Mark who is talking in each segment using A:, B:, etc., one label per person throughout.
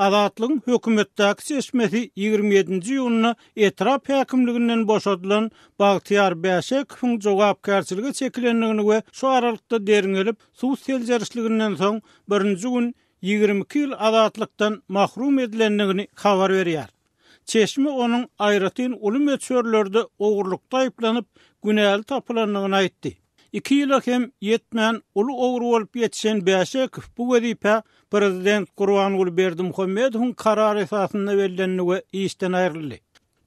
A: Azatlygyň hökümetdäki çeşmesi 27-nji iýunda etrap häkimliginden boşadylan Bagtyýar Bäşekowyň jogapkärçilige çekilendigini we şu aralykda derňelip, sud seljerişliginden soň birinji gün 22 ýyl azatlykdan mahrum edilendigini habar berýär. Çeşme onuň aýratyn uly möçberlerde ogurlykda aýyplanyp, günäli tapylandygyny aýtdy. Iki ýyla hem ýetmän uly ogry bolup ýetişen Bäşekow bu wezipä prezident Gurbanguly Berdimuhamedowyň karary esasynda bellendi we işden aýryldy.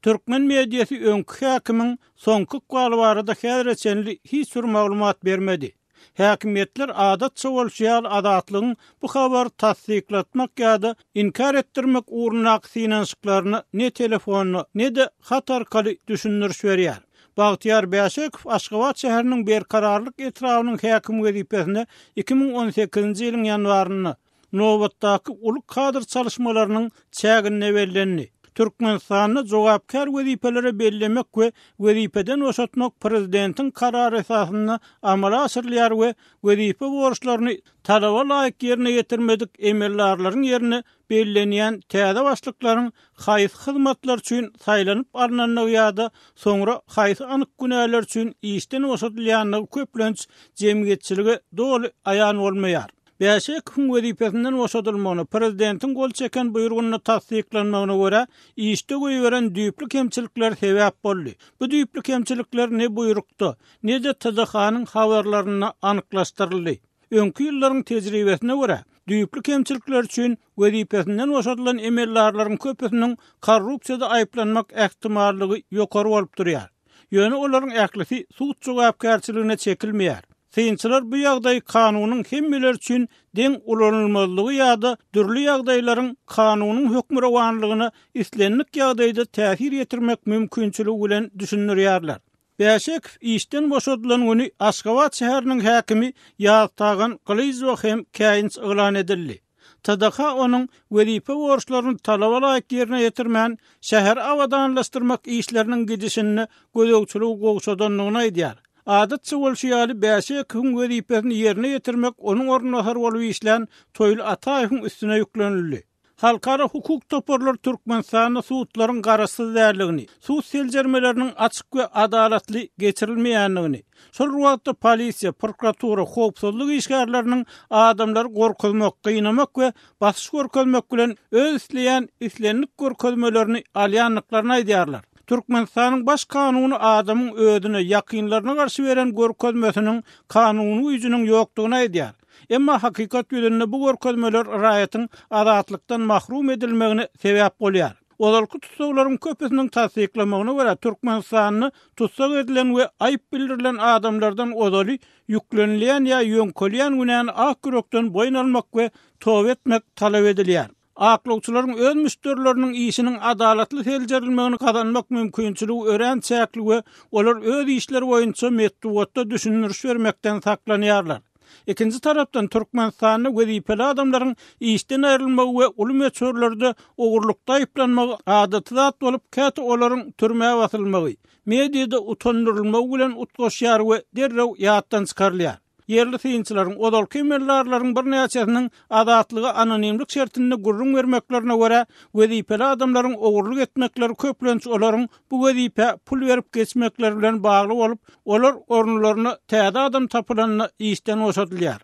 A: Türkmen mediasy öňki häkimiň soňky ykbaly barada häzire çenli hiç bir maglumat bermedi. Häkimiýetler adatça bolşy ýaly Azatlygyň bu habary tassyklatmak ýa-da inkär etdirmek ugrundaky synanyşyklaryna ne telefonda, ne-de hat arkaly düşündiriş berýär. Bagtyýar Bäşekow Aşgabat şäheriniň Berkararlyk etrabynyň häkimi wezipesine 2018-nji ýylyň ýanwarynda, nobatdaky uly kadr çalyşmalarynyň çäginde bellendi. Türkmenistanda jogapkär wezipelere bellemek we wezipeden boşatmak prezidentiň karary esasynda amala aşyrylýar we wezipe borçlaryny talaba laýyk ýerine ýetirmedik emeldarlaryň ýerine bellenýän täze başlyklaryň haýsy hyzmatlar üçin saýlanyp alnandygy ýa-da soňra haýsy anyk günäler üçin işden boşadylýandygy köplenç jemgyýetçilige doly aýan bolmaýar. Bäşekowyň wezipesinden boşadylmagyna, prezidentiň gol çeken buýrugynda tassyklanmagyna görä, işde goýberen düýpli kemçilikleri sebäp boldy. Bu düýpli kemçilikler ne buýrukda, ne-de TDH-nyň habarlarynda anyklaşdyryldy. Öňki ýyllaryň tejribesine görä, düýpli kemçilikler üçin wezipesinden boşadylan emeldarlaryň köpüsiniň korrupsiýada aýyplanmak ähtimallygy ýokary bolup durýar. Ýöne olaryň ählisi sud jogapkärçiligine çekilmeýär. Synçylar bu ýagdaýy kanunyň hemmeler üçin deň ulanylmazlygy ýa-da dürli ýagdaýlaryň kanunyň hökmürowanlygyna islendik ýagdaýda täsir ýetirmek mümkinçiligi bilen düşündirýärler. Bäşekow işden boşadylan güni Aşgabat şäheriniň häkimi Ýaztagan Gylyjowa hem käýinç yglan edildi. TDH onuň wezipe borçlaryny talaba laýyk ýerine ýetirmän, şäheri abadanlaşdyrmak işleriniň gidişinde gözegçiligi gowşadandygyny aýdýar. Adatça bolşy ýaly, Bäşekowyň wezipesini ýerine ýetirmek onuň orunbasary bolup işlän Toýly Ataýewiň üstüne ýüklenildi. Halkara hukuk toparlary Türkmenistanda sudlaryň garaşsyz däldigini, sud seljermeleriniň açyk we adalatly geçirilmeýändigini, şol bir wagtda polisiýa, prokuratura, howpsuzlyk işgärleriniň adamlary gorkuzmak, gynamak we basyş görkezmek bilen öz isleýän islendik görkezmelerini alýandyklaryny aýdýarlar. Türkmenistanyň Baş kanuny adamyň özüne, ýakynlaryna garşy beren görkezmesiniň kanuny güýjüniň ýokdugyny aýdýar. Emma hakykat ýüzünde bu görkezmeler raýatyň azatlykdan mahrum edilmegine sebäp bolýar. Ozalky tussaglaryň köpüsiniň tassyklamagyna görä, Türkmenistanda tussag edilen we aýyp bildirilen adamlardan ozaly ýüklenilýän ýa ýöňkelýän günäni ak ýürekden boýun almak we toba etmek talap edilýär. Aklawçylaryň öz müşderileriniň işiniň adalatly seljerilmegini gazanmak mümkinçiligi örän çäkli we olar öz işleri boýunça metbugatda düşündiriş bermekden saklanýarlar. Ikinji tarapdan, Türkmenistanda wezipeli adamlaryň işden aýrylmagy we uly möçberlerde ogurlykda aýyplanmagy adaty zat bolup, käte olaryň türmä basylmagy, mediada utandyrylmagy bilen utgaşýar we derrew ýatdan çykarylýar. Ýerli synçylaryň, ozalky emeldarlaryň birnäçesiniň Azatlyga anonimlik şertinde gürrüň bermeklerine görä, wezipeli adamlaryň ogurlyk etmekleri köplenç olaryň bu wezipä pul berip geçmekleri bilen bagly bolup, olar orunlaryna täze adam tapylanda işden boşadylýar.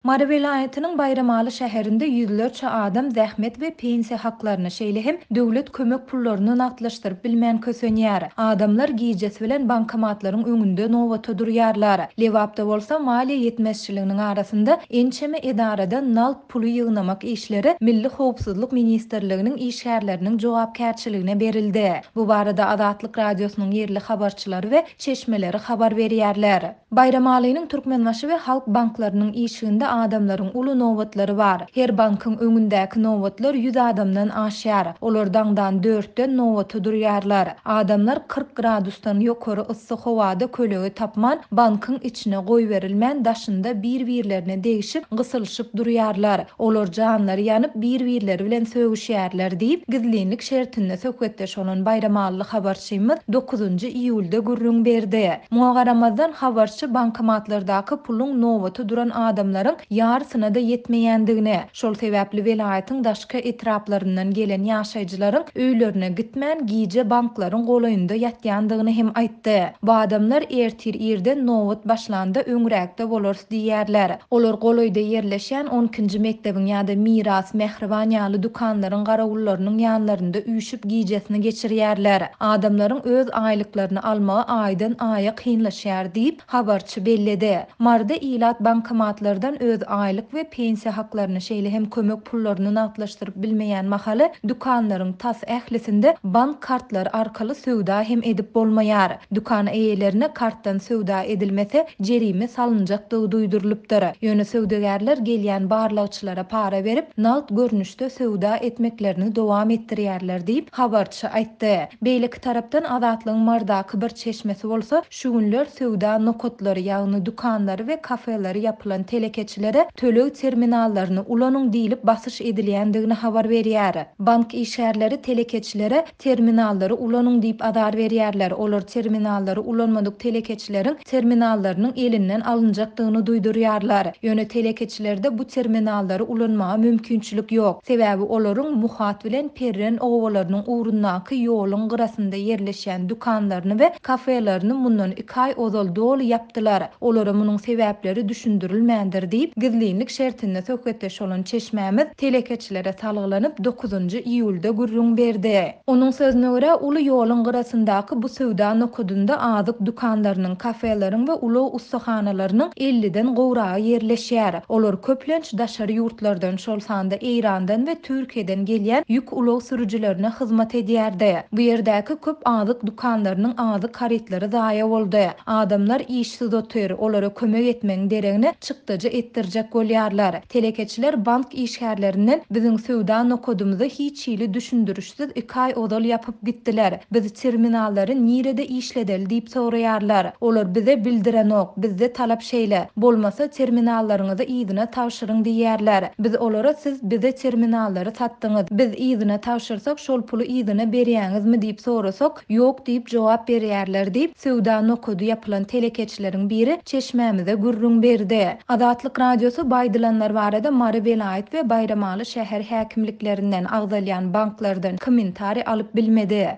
B: Mary welaýatynyň Baýramaly şäherinde ýüzlerçe adam zähmet we pensiýa haklaryny, şeýle hem döwlet kömek pullaryny nagtlaşdyryp bilmän kösenýär. Adamlar gijesi bilen bankomatlaryň öňünde nobata durýarlar. Lebapda bolsa maliýe ýetmezçiliginiň arasynda ençeme edarada nagt puly ýygnamak işleri Milli howpsuzlyk ministrliginiň işgärleriniň jogapkärçiligine berildi. Bu barada Azatlyk Radiosynyň ýerli habarçylary we çeşmeleri habar berýärler. Baýramalynyň Türkmenbaşy we Halk banklarynyň işiginde adamlaryň uly nobatlary bar. Her bankyň öňündäki nobatlar ýüz adamdan aşýar. Olar daňdan dörtden nobata durýarlar. Adamlar 40 gradusdan ýokary yssy howada kölege tapman, bankyň içine goýberilmän daşynda bir-birlerine degişip, gysylyşyp durýarlar. Olar janlary ýanyp, bir-birleri bilen sögüşýärler diýip, gizlinlik şertinde söhbetdeş bolan baýramalyly habarçymyz dokuzynjy iýulda gürrüň berdi. Muňa garamazdan, habarçy bankomatlardaky puluň nobata duran adamlaryň. ýarysyna-da ýetmeýändigini, şol sebäpli welaýatyň daşky etraplaryndan gelen ýaşaýjylaryň öýlerine gitmän, gije banklaryň golaýynda ýatýandygyny hem aýtdy. Bu adamlar ertir irden nobat başlanda öňräkde bolarys diýýärler. Olar golaýda ýerleşýän on ikinji mekdebiň ýa-da Miras, Mähriban ýaly dükanlaryň garawullarynyň ýanlarynda üýşüp gijesini geçirýärler. Adamlaryň öz aýlyklaryny almagy aýdan aýa kynlaşýar diýip, habarçy belledi. Maryda ilat bankomatlardan öz aýlyk we pensiýa haklaryny, şeýle hem kömek pullaryny nagtlaşdyryp bilmeýän mahaly, dükanlaryň tas ählisinde bank kartlary arkaly söwda hem edip bolmaýar. Dükan eýelerine kartdan söwda edilmese, jerime salynjakdygy duýdurylypdyr. Ýöne söwdagärler gelýän barlagçylara para berip, nagt görnüşde söwda etmeklerini dowam etdirýärler diýip, habarçy aýtdy. Beýleki tarapdan, Azatlygyň Marydaky bir çeşmesi bolsa, şu günler söwda nokatlary, ýagny dükanlary we kafeleri ýapylan telekeçilere töleg terminallaryny ulanyň diýlip basyş edilýändigini habar berýär. Bank işgärleri telekeçilere Terminallary ulanyň diýip azar berýärler. Olar terminallary ulanmadyk telekeçileriň terminallarynyň elinden alynjakdygyny duýdurýarlar. Ýöne telekeçilerde bu terminallary ulanmaga mümkinçilik ýok. Sebäbi olaryň Muhat bilen Perren obalarynyň ugrundaky ýoluň gyrasynda ýerleşýän dükanlaryny we kafelerini mundan iki aý ozal doly ýapdylar. Olara munuň sebäpleri düşündirilmändir diýip, gizlinlik şertinde söhbetdeş bolan çeşmämiz telekeçilere salgylanyp, dokuzynjy iýulda gürrüň berdi. Onuň sözüne görä, uly ýoluň gyrasyndaky bu söwda nokadynda azyk dükanlarynyň, kafeleriň we ulag ussahanalarynyň elliden gowragy ýerleşýär. Olar köplenç daşary ýurtlardan, şol sanda Eýrandan we Türkiýeden gelýän ýük ulag sürüjilerine hyzmat edýärdi. Bu ýerdäki köp azyk dükanlarynyň azyk harytlary zaýa boldy. Adamlar işsiz otyr, olara kömek etmegiň deregine çykdajy etdirjek bolýarlar. Telekeçiler bank işgärlerinden biziň söwda nokadymyzy hiç hili düşündirişsiz iki aý ozal ýapyp gitdiler. Biz terminallary nirede işledeli diýip soraýarlar. Olar bize bildirenok, bizde talap şeýle. Bolmasa terminallaryňyzy yzyna tabşyryň diýýärler. Biz olara siz bize terminallary satdyňyz, biz yzyna tabşyrsak şol puly yzyna berýäňizmi diýip sorasak, ýok diýip jogap berýärler diýip, söwda nokady ýapylan telekeçileriň biri çeşmämize gürrüň berdi. Azatlyk Radiosy bu aýdylanlar barada Mary welaýat we Baýramaly şäher häkimliklerinden, agzalýan banklardan kommentariý alyp bilmedi.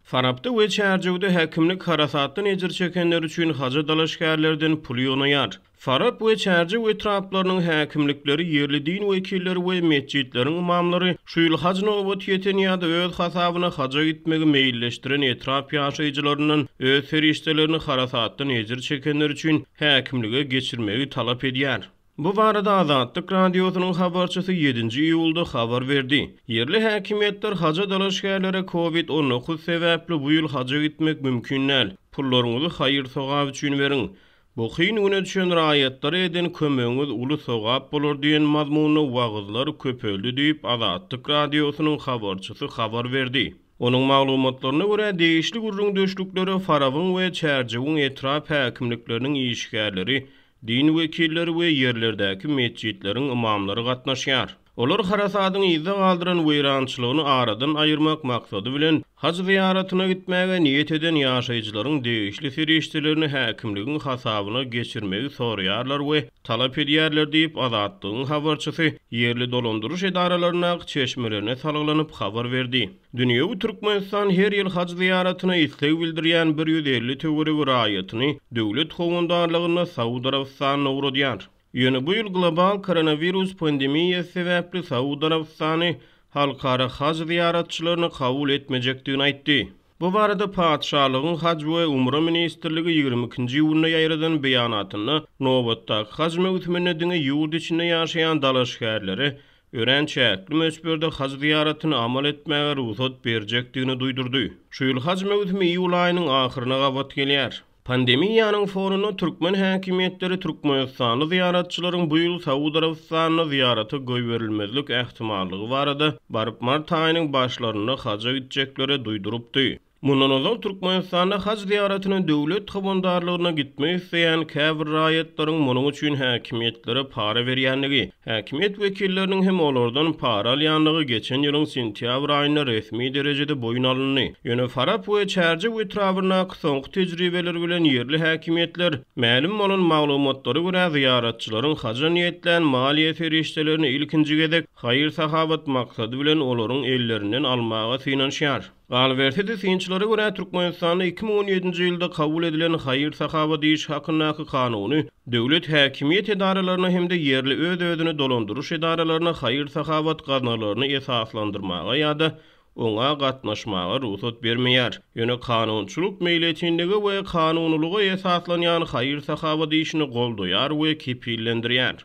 C: Farapda we Çärjewde häkimlik harasatdan ejir çekenler üçin haja dalaşgärlerden pul ýygnaýar. Farap we Çärjew etraplarynyň häkimlikleri, ýerli din wekilleri we metjitleriň ymamlary şu ýyl haj nobaty ýeten ýa-da öz hasabyna haja gitmegi meýilleşdiren etrap ýaşaýjylaryndan öz serişdelerini harasatdan ejir çekenler üçin häkimlige geçirmegi talap edýär. Bu barada Azatlyk Radiosynyň habarçysy ýedinji iýulda habar berdi. Ýerli häkimiýetler haja dalaşgärlere Covid 19 sebäpli bu ýyl haja gitmek mümkin däl, pullaryňyzy haýyr-sogap üçin beriň, Bu kyn güne düşen raýatlara eden kömegiňiz uly sogap bolar diýen mazmunda wagyzlar köpeldi diýip, Azatlyk Radiosynyň habarçysy habar berdi. Onuň maglumatlaryna görä, degişli gürrüňdeşliklere Farabyň we Çärjewiň etrap häkimlikleriniň işgärleri, din wekilleri we ýerlerdäki metjitleriň ymamlary gatnaşýar. Olar harasadyň yzda galdyran weýrançylygyny aradan aýyrmak maksady bilen, haj zyýaratyna gitmäge niýet eden ýaşaýjylaryň degişli serişdelerini häkimligiň hasabyna geçirmegi soraýarlar we talap edýärler diýip, Azatlygyň habarçysy ýerli dolandyryş edaralaryndaky çeşmelerine salgylanyp habar berdi. Dünýewi Türkmenistan her ýyl haj zyýaratyna isleg bildirýän 150 töweregi raýatyny döwlet howandarlygynda Saud Arabystanyna ugradýar. Ýöne bu ýyl global koronawirus pandemiýasy sebäpli Saud Arabystany halkara haj zyýaratçylaryny kabul etmejekdigini aýtdy. Bu barada Patyşalygyň Haj we umra ministrligi 22-nji iýunda ýaýradan beýanatynda nobatdaky haj möwsüminde diňe ýurt içinde ýaşaýan dalaşgärlere örän çäkli möçberde haj zyýaratyny amal etmäge rugsat berjekdigini duýdurdy. Şu ýyl haj möwsümi iýul aýynyň ahyryna gabat gelýär. Pandemiýanyň fonunda türkmen häkimiýetleri türkmenistanly zyýaratçylaryň bu ýyl Saud Arabystanyna zyýarata goýberilmezlik ähtimallygy barada baryp mart aýynyň başlarynda haja gitjeklere duýdurypdy. Mundan ozal Türkmenistanda haj zyýaratyna döwlet howandarlygyna gitmek isleýän käbir raýatlaryň munuň üçin häkimiýetlere para berýändigi, häkimiýet wekilleriniň hem olardan para alýandygy geçen ýylyň sentýabr aýynda resmi derejede boýun alyndy. Ýöne Farap we Çärjew etrabyndaky soňky tejribeler bilen ýerli häkimiýetler, mälim bolan maglumatlara görä, zyýaratçylaryň haja niýetlän maliýe serişdelerini ilkinji gezek haýyr-sahawat maksady bilen olaryň ellerinden almaga synanyşýar. Galyberse-de, synçylara görä, Türkmenistanda 2017-nji ýylda kabul edilen Haýyr-sahawat işi hakyndaky kanuny döwlet häkimiýet edaralaryna hem-de ýerli öz-özüni dolandyryş edaralaryna haýyr-sahawat gaznalaryny esaslandyrmaga ýa-da oňa gatnaşmaga rugsat bermeýär. Ýöne kanunçylyk meýletinlige we kanunylyga esaslanýan haýyr-sahawat işini goldaýar we kepillendirýär.